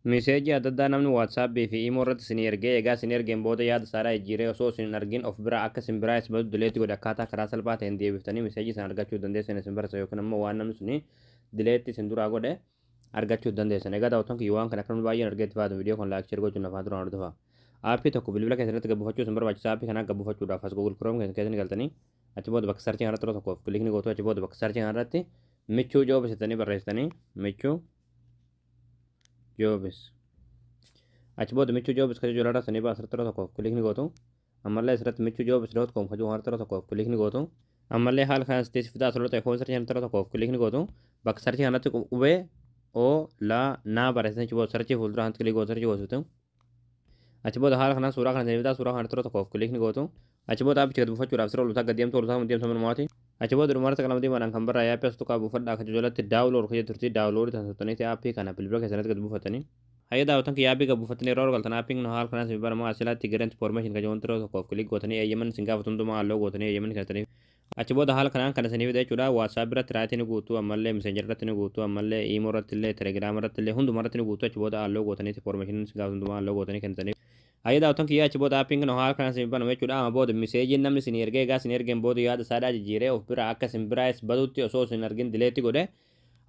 Miseejii adda addaa namni WhatsAppii fi Imo irratti isin ergee, egaa isin ergeen booda yaada isaadhaa jijjiiree osoo isin hin argin of biraa akka isin biraa isin badu delete godhe, akkaataa karaa salphaa ta'een deebiftanii miseejii sana argachuu dandeessan isin barsa, yookiin immoo waan namni suni delete isin duraa godhe argachuu dandeessan. Egaa daawwattoon kiyya, waan kana akka baay'een argee itti fayyadamu, viidiyoo kun like, share gochuun afaan duraan hordofaa. Aappii tokko bilbila keessan irratti gabbuufachuu isin barbaachisa. Aappii kana gabbuufachuudhaaf as Google Chrome keessa keessan galtanii, achi booda bakka searchii kanarratti yeroo tokkoof click ni gootu. Achi booda bakka searchii kanarratti Michuu Jobs jettanii barreessitanii, Michuu Jobs. Achi booda Michuu Jobs kan jedhu irraa sanii baasirratti yeroo tokkoof click ni gootu. Ammallee asirratti michuujobs.com kan jedhu kanarratti yeroo tokkoof click ni gootu. Ammallee haala kanaan sitti fidaa asirratti ta'e searchii kanarratti yeroo tokkoof click ni gootu. Bakka searchii kanarratti qubee O la na barreessanii, achi booda searchii fuuldura kanatti click gootu, searchii gootu. Achi booda haala kanaan suuraa kana sanii fidaa, suuraa kanarratti yeroo tokkoof click ni gootu. Achi booda aappicha gad buufachuudhaaf sirra ol gad deemtu, ol deemtu manumaati. Achi booda dhumarratti qalama diimaadhaan kan barraa'e aappii as tuqaa buufadhaa kan jalatti download kan jetturti, download tan tuqxaniiti aappii kana bilbila keessanitti gad buufatanii. Hayya daawwatan kiyya, aappii gad buufatanii yeroo galtan aappiin haala kanaan isin baramaa asirratti grant permission kan jedhamu yeroo tokkoof click gootanii, eeyyaman isin gaafatu hundumaa allow gootanii eeyyaman kennitanii. Achi booda haala kanaan kan isinii fida jechuudha. WhatsApp irratti right ni guutuu, ammallee Messenger irratti ni guutuu, ammallee Imo irratti illee, Telegram irratti illee, hunduma irratti ni guutuu. Achi booda allow gootanii, permission isin gaafatu hundumaa allow gootanii kennitanii. Hayya daawwatan kiyya, achi booda aappiin kun haala kanaan isin banamu jechuudha. Amma booda miseejiin namni isin ergee, egaa isin ergeen booda yaada isaadhaa jijjiiree of bira akka isin biraayis badutti osoo isin argin delete godhe,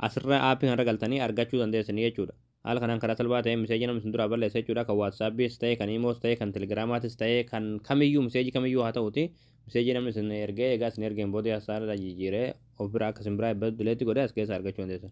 asirra aappii kanarra galtanii argachuu dandeessanii jechuudha. Haala kanaan karaa salphaa ta'een miseejii namni isin duraa balleessa jechuudha. Kan WhatsAppiis ta'e, kan Imoos ta'e, kan Telegramaatis ta'e, kan kamiyyuu, miseejii kamiyyuu haa ta'uti, miseejii namni isin ergee, egaa isin ergeen booda yaada isaadhaa jijjiiree of bira akka isin biraa badu delete godhe as keessa argachuu dandeessan.